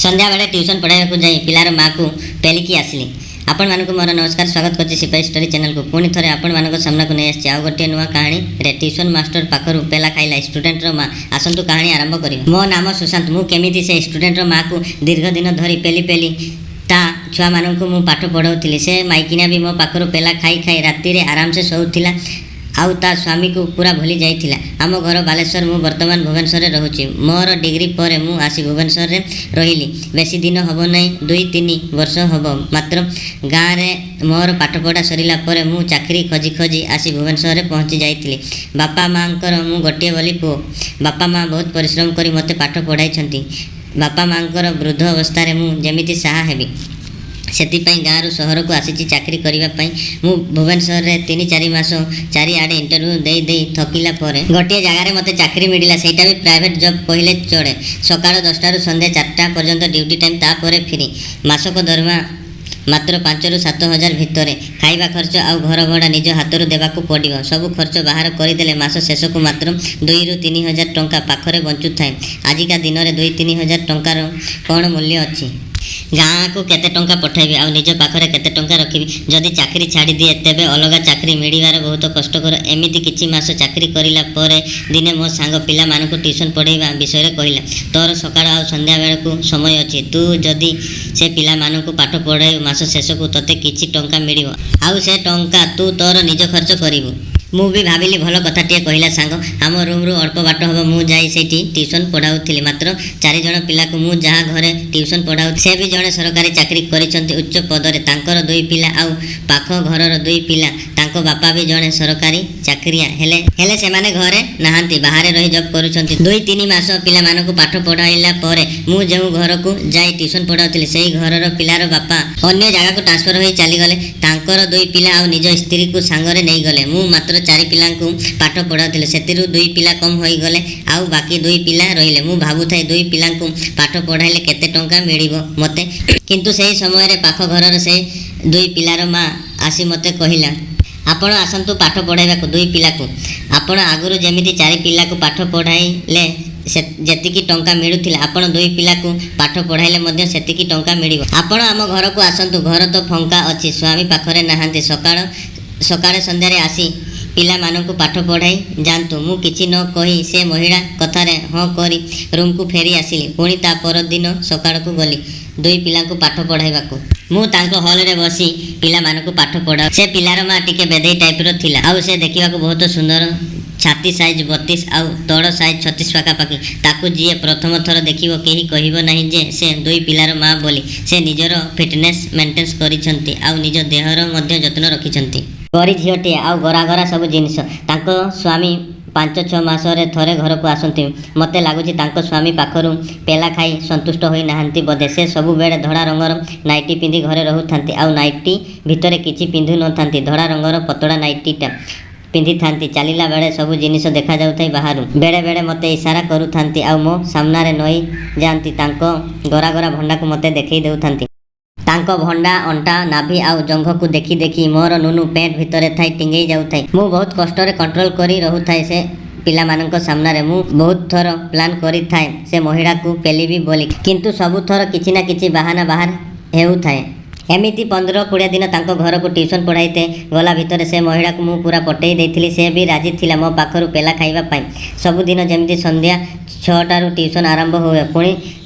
ସନ୍ଧ୍ୟାବେଳେ ଟ୍ୟୁସନ୍ ପଢ଼ାଇବାକୁ ଯାଇ ପିଲାର ମାଆକୁ ପେଲିକି ଆସିଲି। ଆପଣମାନଙ୍କୁ ମୋର ନମସ୍କାର। ସ୍ୱାଗତ କରୁଛି ସିପାହୀ ଷ୍ଟୋରି ଚ୍ୟାନେଲକୁ। ପୁଣି ଥରେ ଆପଣମାନଙ୍କ ସାମ୍ନାକୁ ନେଇ ଆସିଛି ଆଉ ଗୋଟିଏ ନୂଆ କାହାଣୀରେ, ଟ୍ୟୁସନ୍ ମାଷ୍ଟର ପାଖରୁ ପେଲା ଖାଇଲା ଷ୍ଟୁଡେଣ୍ଟର ମା। ଆସନ୍ତୁ, କାହାଣୀ ଆରମ୍ଭ କରିବା। ମୋ ନାମ ସୁଶାନ୍ତ। ମୁଁ କେମିତି ସେ ଷ୍ଟୁଡେଣ୍ଟର ମାଆକୁ ଦୀର୍ଘ ଦିନ ଧରି ପେଲି ପେଲି ତା ଛୁଆମାନଙ୍କୁ ମୁଁ ପାଠ ପଢ଼ାଉଥିଲି, ସେ ମାଇକିନା ବି ମୋ ପାଖରୁ ପେଲା ଖାଇ ଖାଇ ରାତିରେ ଆରାମସେ ଶୋଉଥିଲା ଆଉ ତା ସ୍ୱାମୀକୁ ପୁରା ଭୁଲି ଯାଇଥିଲା। ଆମ ଘର ବାଲେଶ୍ୱର। ମୁଁ ବର୍ତ୍ତମାନ ଭୁବନେଶ୍ୱରରେ ରହୁଛି। ମୋର ଡିଗ୍ରୀ ପରେ ମୁଁ ଆସି ଭୁବନେଶ୍ୱରରେ ରହିଲି। ବେଶୀ ଦିନ ହେବ ନାହିଁ, 2-3 ବର୍ଷ ହେବ ମାତ୍ର। ଗାଁରେ ମୋର ପାଠପଢ଼ା ସରିଲା ପରେ ମୁଁ ଚାକିରି ଖୋଜି ଖୋଜି ଆସି ଭୁବନେଶ୍ୱରରେ ପହଞ୍ଚି ଯାଇଥିଲି। ବାପା ମାଆଙ୍କର ମୁଁ ଗୋଟିଏ ବୋଲି ପୁଅ। ବାପା ମାଆ ବହୁତ ପରିଶ୍ରମ କରି ମୋତେ ପାଠ ପଢ଼ାଇଛନ୍ତି। ବାପା ମାଆଙ୍କର ବୃଦ୍ଧ ଅବସ୍ଥାରେ ମୁଁ ଯେମିତି ସାହା ହେବି, ସେଥିପାଇଁ ଗାଁରୁ ସହରକୁ ଆସିଛି ଚାକିରି କରିବା ପାଇଁ। ମୁଁ ଭୁବନେଶ୍ୱରରେ 3-4 ମାସ ଚାରିଆଡ଼େ ଇଣ୍ଟରଭ୍ୟୁ ଦେଇ ଦେଇ ଥକିଲା ପରେ ଗୋଟିଏ ଜାଗାରେ ମୋତେ ଚାକିରି ମିଳିଲା। ସେଇଟା ବି ପ୍ରାଇଭେଟ୍ ଜବ୍ କହିଲେ ଚଳେ। ସକାଳ 10ଟାରୁ ସନ୍ଧ୍ୟା 4ଟା ପର୍ଯ୍ୟନ୍ତ ଡ୍ୟୁଟି ଟାଇମ୍, ତାପରେ ଫ୍ରି। ମାସକ ଦରମା ମାତ୍ର 5ରୁ 7 ହଜାର ଭିତରେ। ଖାଇବା ଖର୍ଚ୍ଚ ଆଉ ଘର ଭଡ଼ା ନିଜ ହାତରୁ ଦେବାକୁ ପଡ଼ିବ। ସବୁ ଖର୍ଚ୍ଚ ବାହାର କରିଦେଲେ ମାସ ଶେଷକୁ ମାତ୍ର 2ରୁ 3 ହଜାର ଟଙ୍କା ପାଖରେ ବଞ୍ଚୁଥାଏ। ଆଜିକା ଦିନରେ 2-3 ହଜାର ଟଙ୍କାର କ'ଣ ମୂଲ୍ୟ ଅଛି? ଗାଁକୁ କେତେ ଟଙ୍କା ପଠାଇବି ଆଉ ନିଜ ପାଖରେ କେତେ ଟଙ୍କା ରଖିବି? ଯଦି ଚାକିରି ଛାଡ଼ିଦିଏ, ତେବେ ଅଲଗା ଚାକିରି ମିଳିବାର ବହୁତ କଷ୍ଟକର। ଏମିତି କିଛି ମାସ ଚାକିରି କରିଲା ପରେ ଦିନେ ମୋ ସାଙ୍ଗ ପିଲାମାନଙ୍କୁ ଟ୍ୟୁସନ୍ ପଢ଼ାଇବା ବିଷୟରେ କହିଲା, "ତୋର ସକାଳ ଆଉ ସନ୍ଧ୍ୟା ବେଳକୁ ସମୟ ଅଛି। ତୁ ଯଦି ସେ ପିଲାମାନଙ୍କୁ ପାଠ ପଢ଼ାଇବୁ, ମାସ ଶେଷକୁ ତୋତେ କିଛି ଟଙ୍କା ମିଳିବ ଆଉ ସେ ଟଙ୍କା ତୁ ତୋର ନିଜ ଖର୍ଚ୍ଚ କରିବୁ।" ମୁଁ ବି ଭାବିଲି, ଭଲ କଥାଟିଏ କହିଲା ସାଙ୍ଗ। ଆମ ରୁମ୍ରୁ ଅଳ୍ପ ବାଟ ହେବ, ମୁଁ ଯାଇ ସେଇଠି ଟ୍ୟୁସନ୍ ପଢ଼ାଉଥିଲି ମାତ୍ର ଚାରିଜଣ ପିଲାକୁ। ମୁଁ ଯାହା ଘରେ ଟ୍ୟୁସନ୍ ପଢ଼ାଉ, ସେ ବି ଜଣେ ସରକାରୀ ଚାକିରି କରିଛନ୍ତି ଉଚ୍ଚ ପଦରେ। ତାଙ୍କର ଦୁଇ ପିଲା ଆଉ ପାଖ ଘରର ଦୁଇ ପିଲା। ତାଙ୍କ ବାପା ବି ଜଣେ ସରକାରୀ ଚାକିରିଆ। ହେଲେ ସେମାନେ ଘରେ ନାହାନ୍ତି, ବାହାରେ ରହି ଜବ୍ କରୁଛନ୍ତି। 2-3 ମାସ ପିଲାମାନଙ୍କୁ ପାଠ ପଢ଼ାଇଲା ପରେ ମୁଁ ଯେଉଁ ଘରକୁ ଯାଇ ଟ୍ୟୁସନ୍ ପଢ଼ାଉଥିଲି, ସେଇ ଘରର ପିଲାର ବାପା ଅନ୍ୟ ଜାଗାକୁ ଟ୍ରାନ୍ସଫର ହୋଇ ଚାଲିଗଲେ। ତାଙ୍କର ଦୁଇ ପିଲା ଆଉ ନିଜ ସ୍ତ୍ରୀକୁ ସାଙ୍ଗରେ ନେଇଗଲେ। ମୁଁ ମାତ୍ର ଚାରି ପିଲାଙ୍କୁ ପାଠ ପଢ଼ାଉଥିଲି। ସେଥିରୁ ଦୁଇ ପିଲା କମ୍ ହୋଇଗଲେ ଆଉ ବାକି ଦୁଇ ପିଲା ରହିଲେ। ମୁଁ ଭାବୁଥାଏ, ଦୁଇ ପିଲାଙ୍କୁ ପାଠ ପଢ଼ାଇଲେ କେତେ ଟଙ୍କା ମିଳିବ ମୋତେ? କିନ୍ତୁ ସେହି ସମୟରେ ପାଖ ଘରର ସେ ଦୁଇ ପିଲାର ମା ଆସି ମୋତେ କହିଲା, "ଆପଣ ଆସନ୍ତୁ ପାଠ ପଢ଼ାଇବାକୁ ଦୁଇ ପିଲାକୁ। ଆପଣ ଆଗରୁ ଯେମିତି ଚାରି ପିଲାକୁ ପାଠ ପଢ଼ାଇଲେ ସେ ଯେତିକି ଟଙ୍କା ମିଳୁଥିଲା, ଆପଣ ଦୁଇ ପିଲାକୁ ପାଠ ପଢ଼ାଇଲେ ମଧ୍ୟ ସେତିକି ଟଙ୍କା ମିଳିବ। ଆପଣ ଆମ ଘରକୁ ଆସନ୍ତୁ। ଘର ତ ଫାଙ୍କା ଅଛି, ସ୍ୱାମୀ ପାଖରେ ନାହାନ୍ତି। ସକାଳେ ସନ୍ଧ୍ୟାରେ ଆସି ପିଲାମାନଙ୍କୁ ପାଠ ପଢ଼ାଇ ଯାଆନ୍ତୁ।" ମୁଁ କିଛି ନ କହି ସେ ମହିଳା କଥାରେ ହଁ କରି ରୁମ୍କୁ ଫେରି ଆସିଲି। ପୁଣି ତା ପରଦିନ ସକାଳକୁ ଗଲି ଦୁଇ ପିଲାଙ୍କୁ ପାଠ ପଢ଼ାଇବାକୁ। ମୁଁ ତାଙ୍କ ହଲରେ ବସି ପିଲାମାନଙ୍କୁ ପାଠ ପଢ଼ାଉ। ସେ ପିଲାର ମା ଟିକେ ବେଧେଇ ଟାଇପ୍ର ଥିଲା ଆଉ ସେ ଦେଖିବାକୁ ବହୁତ ସୁନ୍ଦର। ଛାତି ସାଇଜ୍ 32 ଆଉ ତଳ ସାଇଜ୍ 36 ପାଖାପାଖି। ତାକୁ ଯିଏ ପ୍ରଥମ ଥର ଦେଖିବ, କେହି କହିବ ନାହିଁ ଯେ ସେ ଦୁଇ ପିଲାର ମା ବୋଲି। ସେ ନିଜର ଫିଟନେସ୍ ମେଣ୍ଟେନ୍ କରିଛନ୍ତି ଆଉ ନିଜ ଦେହର ମଧ୍ୟ ଯତ୍ନ ରଖିଛନ୍ତି। ଗୋରୀ ଝିଅଟିଏ ଆଉ ଗୋରା ଗୋରା ସବୁ ଜିନିଷ। ତାଙ୍କ ସ୍ୱାମୀ 5-6 ମାସରେ ଥରେ ଘରକୁ ଆସନ୍ତି। ମୋତେ ଲାଗୁଛି, ତାଙ୍କ ସ୍ୱାମୀ ପାଖରୁ ପେଲା ଖାଇ ସନ୍ତୁଷ୍ଟ ହୋଇନାହାନ୍ତି ବୋଧେ। ସେ ସବୁବେଳେ ଧଳା ରଙ୍ଗର ନାଇଟି ପିନ୍ଧି ଘରେ ରହୁଥାନ୍ତି ଆଉ ନାଇଟି ଭିତରେ କିଛି ପିନ୍ଧୁ ନଥାନ୍ତି। ଧଳା ରଙ୍ଗର ପତଳା ନାଇଟିଟା ପିନ୍ଧିଥାନ୍ତି। ଚାଲିଲା ବେଳେ ସବୁ ଜିନିଷ ଦେଖାଯାଉଥାଏ ବାହାରୁ। ବେଳେ ବେଳେ ମୋତେ ଇସାରା କରୁଥାନ୍ତି ଆଉ ମୋ ସାମ୍ନାରେ ନଇଁ ଯାଆନ୍ତି। ତାଙ୍କ ଗୋରା ଗୋରା ଭଣ୍ଡାକୁ ମୋତେ ଦେଖେଇ ଦେଉଥାନ୍ତି। ତାଙ୍କ ଭଣ୍ଡା, ଅଣ୍ଟା, ନାଭି ଆଉ ଜଙ୍ଘକୁ ଦେଖି ଦେଖି ମୋର ନୁନୁ ପ୍ୟାଣ୍ଟ ଭିତରେ ଥାଇ ଟିଙ୍ଗେଇ ଯାଉଥାଏ। ମୁଁ ବହୁତ କଷ୍ଟରେ କଣ୍ଟ୍ରୋଲ କରି ରହୁଥାଏ ସେ ପିଲାମାନଙ୍କ ସାମ୍ନାରେ। ମୁଁ ବହୁତ ଥର ପ୍ଲାନ୍ କରିଥାଏ ସେ ମହିଳାକୁ ପେଲିବି ବୋଲି, କିନ୍ତୁ ସବୁଥର କିଛି ନା କିଛି ବାହାନା ବାହାର ହେଉଥାଏ। ଏମିତି 15-20 ଦିନ ତାଙ୍କ ଘରକୁ ଟ୍ୟୁସନ୍ ପଢ଼ାଇତେ ଗଲା ଭିତରେ ସେ ମହିଳାକୁ ମୁଁ ପୁରା ପଟେଇ ଦେଇଥିଲି। ସେ ବି ରାଜି ଥିଲା ମୋ ପାଖରୁ ପେଲା ଖାଇବା ପାଇଁ। ସବୁଦିନ ଯେମିତି ସନ୍ଧ୍ୟା 6ଟାରୁ ଟ୍ୟୁସନ୍ ଆରମ୍ଭ ହୁଏ, ପୁଣି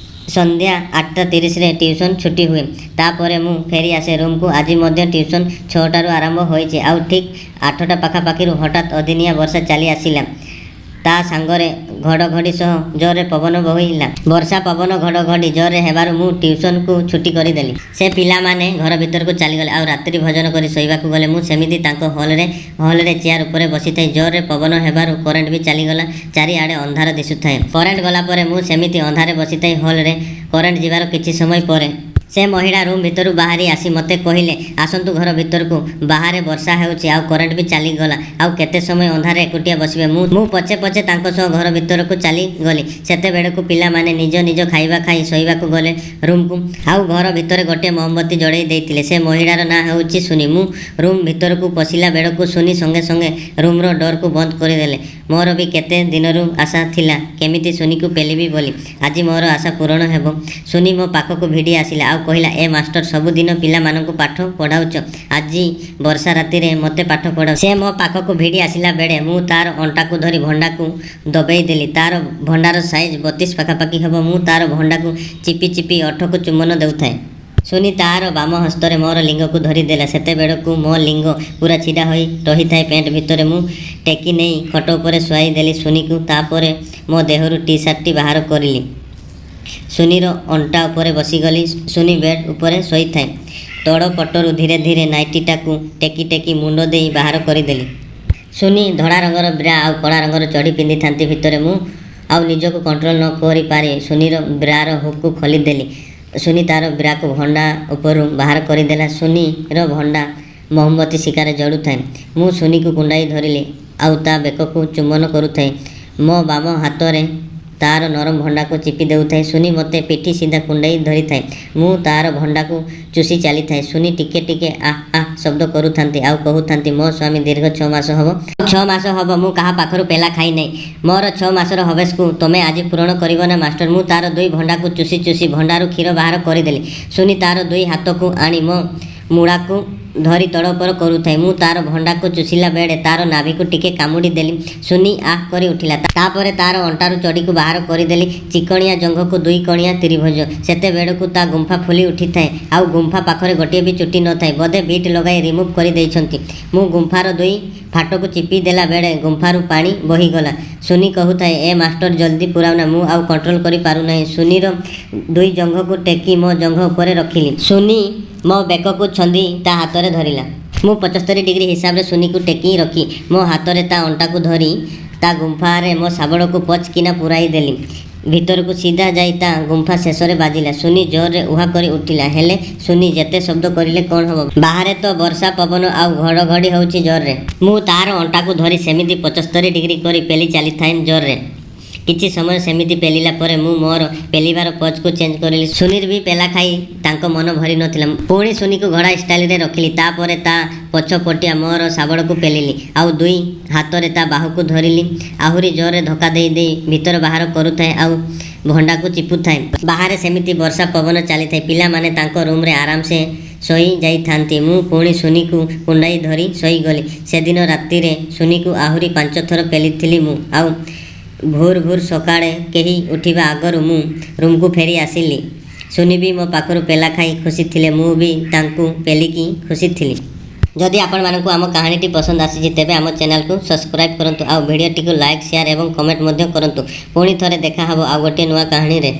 ସନ୍ଧ୍ୟା 8:30ରେ ଟ୍ୟୁସନ୍ ଛୁଟି ହୁଏ। ତାପରେ ମୁଁ ଫେରି ଆସେ ରୁମ୍କୁ। ଆଜି ମଧ୍ୟ ଟ୍ୟୁସନ୍ 6ଟାରୁ ଆରମ୍ଭ ହୋଇଛି ଆଉ ଠିକ୍ 8ଟା ପାଖାପାଖିରୁ ହଠାତ୍ ଅଦିନିଆ ବର୍ଷା ଚାଲି ଆସିଲା। ତା ସାଙ୍ଗରେ ଘଡ଼ଘଡ଼ି ସହ ଜୋରରେ ପବନ ବୋହିଲା। ବର୍ଷା, ପବନ, ଘଡ଼ଘଡ଼ି ଜୋରରେ ହେବାରୁ ମୁଁ ଟ୍ୟୁସନ୍କୁ ଛୁଟି କରିଦେଲି। ସେ ପିଲାମାନେ ଘର ଭିତରକୁ ଚାଲିଗଲେ ଆଉ ରାତ୍ରି ଭୋଜନ କରି ଶୋଇବାକୁ ଗଲେ। ମୁଁ ସେମିତି ତାଙ୍କ ହଲରେ ଚେୟାର ଉପରେ ବସିଥାଏ। ଜୋରରେ ପବନ ହେବାରୁ କରେଣ୍ଟ ବି ଚାଲିଗଲା। ଚାରିଆଡ଼େ ଅନ୍ଧାର ଦିଶୁଥାଏ। କରେଣ୍ଟ ଗଲା ପରେ ମୁଁ ସେମିତି ଅନ୍ଧାରେ ବସିଥାଏ ହଲରେ। କରେଣ୍ଟ ଯିବାର କିଛି ସମୟ ପରେ ସେ ମହିଳା ରୁମ୍ ଭିତରୁ ବାହାରି ଆସି ମୋତେ କହିଲେ, "ଆସନ୍ତୁ ଘର ଭିତରକୁ। ବାହାରେ ବର୍ଷା ହେଉଛି ଆଉ କରେଣ୍ଟ ବି ଚାଲିଗଲା। ଆଉ କେତେ ସମୟ ଅନ୍ଧାରେ ଏକୁଟିଆ ବସିବେ?" ମୁଁ ପଛେ ପଛେ ତାଙ୍କ ସହ ଘର ଭିତରକୁ ଚାଲିଗଲି। ସେତେବେଳକୁ ପିଲାମାନେ ନିଜ ନିଜ ଖାଇବା ଖାଇ ଶୋଇବାକୁ ଗଲେ ରୁମ୍କୁ ଆଉ ଘର ଭିତରେ ଗୋଟିଏ ମହମବତୀ ଜଳେଇ ଦେଇଥିଲେ। ସେ ମହିଳାର ନାଁ ହେଉଛି ସୁନି। ମୁଁ ରୁମ୍ ଭିତରକୁ ପଶିଲା ବେଳକୁ ସୁନି ସଙ୍ଗେ ସଙ୍ଗେ ରୁମ୍ର ଡୋରକୁ ବନ୍ଦ କରିଦେଲେ। ମୋର ବି କେତେ ଦିନରୁ ଆଶା ଥିଲା କେମିତି ସୁନିକୁ ପେଲିବି ବୋଲି। ଆଜି ମୋର ଆଶା ପୂରଣ ହେବ। ସୁନି ମୋ ପାଖକୁ ଭିଡ଼ି ଆସିଲା ଆଉ କହିଲା, ଏ ମାଷ୍ଟର, ସବୁଦିନ ପିଲାମାନଙ୍କୁ ପାଠ ପଢ଼ାଉଛ, ଆଜି ବର୍ଷା ରାତିରେ ମୋତେ ପାଠ ପଢ଼ାଅ। ସେ ମୋ ପାଖକୁ ଭିଡ଼ି ଆସିଲା ବେଳେ ମୁଁ ତାର ଅଣ୍ଟାକୁ ଧରି ଭଣ୍ଡାକୁ ଦବେଇ ଦେଲି। ତାର ଭଣ୍ଡାର ସାଇଜ୍ 32 ପାଖାପାଖି ହେବ। ମୁଁ ତାର ଭଣ୍ଡାକୁ ଚିପି ଚିପି ଓଠକୁ ଚୁମ୍ବନ ଦେଉଥାଏ। ସୁନି ତାର ବାମ ହସ୍ତରେ ମୋର ଲିଙ୍ଗକୁ ଧରିଦେଲା। ସେତେବେଳକୁ ମୋ ଲିଙ୍ଗ ପୂରା ଛିଡ଼ା ହୋଇ ରହିଥାଏ ପ୍ୟାଣ୍ଟ ଭିତରେ। ମୁଁ ଟେକି ନେଇ ଖଟ ଉପରେ ଶୁଆଇ ଦେଲି ସୁନିକୁ। ତାପରେ ମୋ ଦେହରୁ ଟି ସାର୍ଟଟି ବାହାର କରିଲି। ସୁନିର ଅଣ୍ଟା ଉପରେ ବସିଗଲି। ସୁନି ବେଡ୍ ଉପରେ ଶୋଇଥାଏ। ତଳ ପଟରୁ ଧୀରେ ଧୀରେ ନାଇଟିଟାକୁ ଟେକି ଟେକି ମୁଣ୍ଡ ଦେଇ ବାହାର କରିଦେଲି। ସୁନି ଧଳା ରଙ୍ଗର ବ୍ରା ଆଉ କଳା ରଙ୍ଗର ଚଡ଼ି ପିନ୍ଧିଥାନ୍ତି ଭିତରେ। ମୁଁ ଆଉ ନିଜକୁ କଣ୍ଟ୍ରୋଲ ନ କରିପାରି ସୁନିର ବ୍ରାର ହୁକ୍କୁ ଖୋଲିଦେଲି। ସୁନି ତାର ବ୍ରାକୁ ଭଣ୍ଡା ଉପରୁ ବାହାର କରିଦେଲା। ସୁନିର ଭଣ୍ଡା ମହମବତୀ ଶିଖାରେ ଜଳୁଥାଏ। ମୁଁ ସୁନିକୁ କୁଣ୍ଢାଇ ଧରିଲି ଆଉ ତା ବେକକୁ ଚୁମ୍ବନ କରୁଥାଏ। ମୋ ବାମ ହାତରେ ତାର ନରମ ଭଣ୍ଡାକୁ ଚିପି ଦେଉଥାଏ। ସୁନି ମୋତେ ପିଠି ସିଧା କୁଣ୍ଢାଇ ଧରିଥାଏ। ମୁଁ ତାର ଭଣ୍ଡାକୁ ଚୁଷି ଚାଲିଥାଏ। ସୁନି ଟିକେ ଟିକେ ଆଃ ଆଃ ଶବ୍ଦ କରୁଥାନ୍ତି ଆଉ କହୁଥାନ୍ତି, ମୋ ସ୍ୱାମୀ ଦୀର୍ଘ 6 ମାସ ହେବ, 6 ମାସ ହେବ ମୁଁ କାହା ପାଖରୁ ପେଲା ଖାଇନାହିଁ। ମୋର 6 ମାସର ହବେସକୁ ତମେ ଆଜି ପୂରଣ କରିବ ନା ମାଷ୍ଟର? ମୁଁ ତାର ଦୁଇ ଭଣ୍ଡାକୁ ଚୁଷି ଚୁଷି ଭଣ୍ଡାରୁ କ୍ଷୀର ବାହାର କରିଦେଲି। ସୁନି ତାର ଦୁଇ ହାତକୁ ଆଣି ମୋ ମୁଳାକୁ ଧରି ତଳ ଉପର କରୁଥାଏ। ମୁଁ ତାର ଭଣ୍ଡାକୁ ଚୁଷିଲା ବେଳେ ତାର ନାଭିକୁ ଟିକେ କାମୁଡ଼ି ଦେଲି। ସୁନି ଆଃ କରି ଉଠିଲା। ତାପରେ ତାର ଅଣ୍ଟାରୁ ଚଡ଼ିକୁ ବାହାର କରିଦେଲି। ଚିକଣିଆ ଜଙ୍ଘକୁ ଦୁଇ କଣିଆ ତ୍ରିଭୁଜ। ସେତେବେଳକୁ ତା ଗୁମ୍ଫା ଫୁଲି ଉଠିଥାଏ ଆଉ ଗୁମ୍ଫା ପାଖରେ ଗୋଟିଏ ବି ଚୁଟି ନଥାଏ। ବୋଧେ ବିଟ୍ ଲଗାଇ ରିମୁଭ୍ କରିଦେଇଛନ୍ତି। ମୁଁ ଗୁମ୍ଫାର ଦୁଇ ଫାଟକୁ ଚିପି ଦେଲା ବେଳେ ଗୁମ୍ଫାରୁ ପାଣି ବୋହିଗଲା। ସୁନି କହୁଥାଏ, ଏ ମାଷ୍ଟର, ଜଲ୍ଦି ପୁରାଉନା, ମୁଁ ଆଉ କଣ୍ଟ୍ରୋଲ କରିପାରୁନାହିଁ। ସୁନିର ଦୁଇ ଜଙ୍ଘକୁ ଟେକି ମୋ ଜଙ୍ଘ ଉପରେ ରଖିଲି। ସୁନି ମୋ ବେକକୁ ଛନ୍ଦି ତା ହାତରେ ଧରିଲା। ମୁଁ 75 ଡିଗ୍ରୀ ହିସାବରେ ସୁନିକୁ ଟେକି ରଖି ମୋ ହାତରେ ତା ଅଣ୍ଟାକୁ ଧରି ତା ଗୁମ୍ଫାରେ ମୋ ଶାବଳକୁ ପଚ୍ କିନା ପୁରାଇ ଦେଲି। ଭିତରକୁ ସିଧା ଯାଇ ତା ଗୁମ୍ଫା ଶେଷରେ ବାଜିଲା। ସୁନି ଜୋରରେ ଉହା କରି ଉଠିଲା। ହେଲେ ସୁନି ଯେତେ ଶବ୍ଦ କରିଲେ କ'ଣ ହେବ, ବାହାରେ ତ ବର୍ଷା ପବନ ଆଉ ଘଡ଼ଘଡ଼ି ହେଉଛି ଜୋରରେ। ମୁଁ ତାର ଅଣ୍ଟାକୁ ଧରି ସେମିତି 75 ଡିଗ୍ରୀ କରି ପେଲି ଚାଲିଥାଏ ଜୋରରେ। କିଛି ସମୟ ସେମିତି ପେଲିଲା ପରେ ମୁଁ ମୋର ପେଲିବାର ପୋଜ୍କୁ ଚେଞ୍ଜ କରିଲି। ସୁନିର ବି ପେଲା ଖାଇ ତାଙ୍କ ମନ ଭରି ନଥିଲା। ପୁଣି ସୁନିକୁ ଘୋଡ଼ା ଷ୍ଟାଇଲରେ ରଖିଲି। ତାପରେ ତା ପଛ ପଟିଆ ମୋର ଶାବଳକୁ ପେଲିଲି ଆଉ ଦୁଇ ହାତରେ ତା ବାହୁକୁ ଧରିଲି। ଆହୁରି ଜୋରରେ ଧକ୍କା ଦେଇ ଦେଇ ଭିତର ବାହାର କରୁଥାଏ ଆଉ ଭଣ୍ଡାକୁ ଚିପୁଥାଏ। ବାହାରେ ସେମିତି ବର୍ଷା ପବନ ଚାଲିଥାଏ। ପିଲାମାନେ ତାଙ୍କ ରୁମ୍ରେ ଆରାମସେ ଶୋଇ ଯାଇଥାନ୍ତି। ମୁଁ ପୁଣି ସୁନିକୁ କୁଣ୍ଢାଇ ଧରି ଶୋଇଗଲି। ସେଦିନ ରାତିରେ ସୁନିକୁ ଆହୁରି 5 ଥର ପେଲିଥିଲି ମୁଁ। ଆଉ ଭୋର ଭୋର ସକାଳେ କେହି ଉଠିବା ଆଗରୁ ମୁଁ ରୁମ୍କୁ ଫେରି ଆସିଲି। ସୁନି ବି ମୋ ପାଖରୁ ପେଲା ଖାଇ ଖୁସି ଥିଲେ, ମୁଁ ବି ତାଙ୍କୁ ପେଲିକି ଖୁସି ଥିଲି। ଯଦି ଆପଣମାନଙ୍କୁ ଆମ କାହାଣୀଟି ପସନ୍ଦ ଆସିଛି, ତେବେ ଆମ ଚ୍ୟାନେଲକୁ ସବସ୍କ୍ରାଇବ୍ କରନ୍ତୁ ଆଉ ଭିଡ଼ିଓଟିକୁ ଲାଇକ୍, ସେୟାର ଏବଂ କମେଣ୍ଟ ମଧ୍ୟ କରନ୍ତୁ। ପୁଣି ଥରେ ଦେଖା ହେବ ଆଉ ଗୋଟିଏ ନୂଆ କାହାଣୀରେ।